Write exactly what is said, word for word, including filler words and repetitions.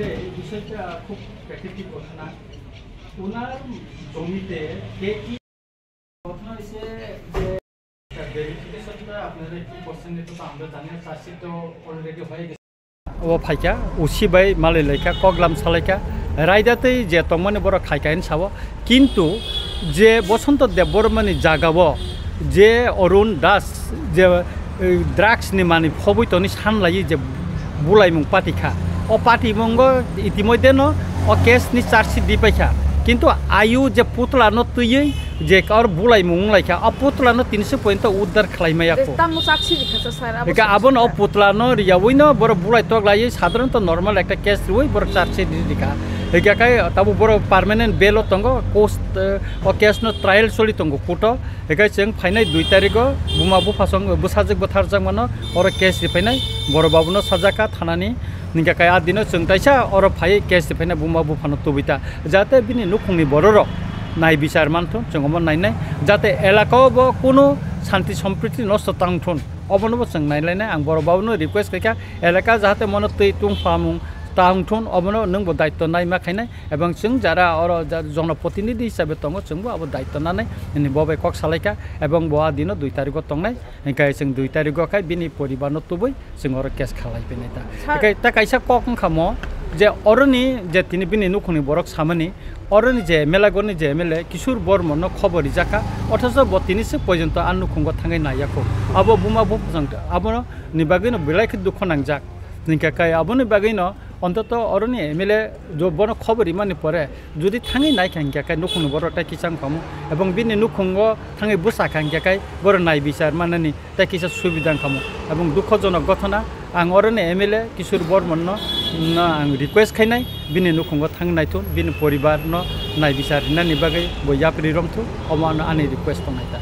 এই বিষয়টা খুব প্যাথেটিক ঘটনা। ওনার জমিতে কে কি ঘটনা হয়েছে যে ভেরিফিকেশনটা আপনারা কি করছেন, এটা তো আমরা জানি না, চার্জশিট তো অলরেডি হয়ে গেছে। O phaikha, usi bai malai laikha, koklam salaikha, raida tei je tongmani borok khaikha hinwi sao. Kintu je Bosonto Debbarmani jagao je Arun Das je, eh, drugs ni mani phobwi toni san laiwi je bulaimung patikha. O patimungo itimoidheno o case ni charge sheet dipaikha. Kintu ayu je putla no twiwi je kaur bulaimung wnglaikha, o putla no tinise pointo uddar khlaimaya ko. Tamo charge sheet rikha sa sir, abo Eka charge abono o sheet putla no riyawi no borok bulai tok laiwi sadharanto normal ekta case riwi borok charge sheet rikha. Eka kai tabo borok permanent bail o tongo, coast, eh, o case no trial choli tongo court o. Hinkhe chwng phainai dui tarikgo buma buphasong bwsajwk bwtharjakmano oro case riphainai, borok babuno sajakha thanani. Hinkhe kai a dino chwng taisa oro phaiwi case riphainai buma buphano tubui ta, jate bini nukhungni bororok nai bichar manthun, chwng omo nainai, jate elakao bo kunu shanti sompriti nosto tangthun, obono bo chwng nailainai. Ang borok babuno request khaikha, elaka jahate mono twi tungphamung tangthun, obono nwngbo daitto naima khainai. Ebong chwng jara oro ja-, jonoprotinidhi hisabe tongo, chwngbo abo daitto nanai hwnwi bo bai kok salaikha, ebong bo a dino dui tarikgo tongnai, hinkhe chwng dui tarikgo khai bini poribarno tubui chwng oro case khalai phinai ta. Sir. Hinkhe ta kaisa kok wngkha mo je oroni je tini bini nukhungni borok samani, oroni je M L A goni je M L A Kishore Bormonno khobor rijakha, othocho bo tini se porjonto a nukhungo thangwi naiyakho. Abo buma buphasong abono ni bagwino belai khe dukho nangjak. Hinkhe khai aboni bagwino Ontoto oroni M L A jo bono khobor rimani pore jodi thangwi naikha hinkhe khe nukhungni borok tai kisa wngkhamu, ebong bini nukhungo thangwi bwsakha hinkhe khe borok nai bichar manani tai kisa subida wngkhamu, ebong dukhojonok gothona. Ang oroni M L A Kishore Bormonno, no, ang request khainai bini nukhungo thangwi naithun, bini poribarno nai bichar rinani bagwi bo yapri romthun, omo ano ani request tongnai ta.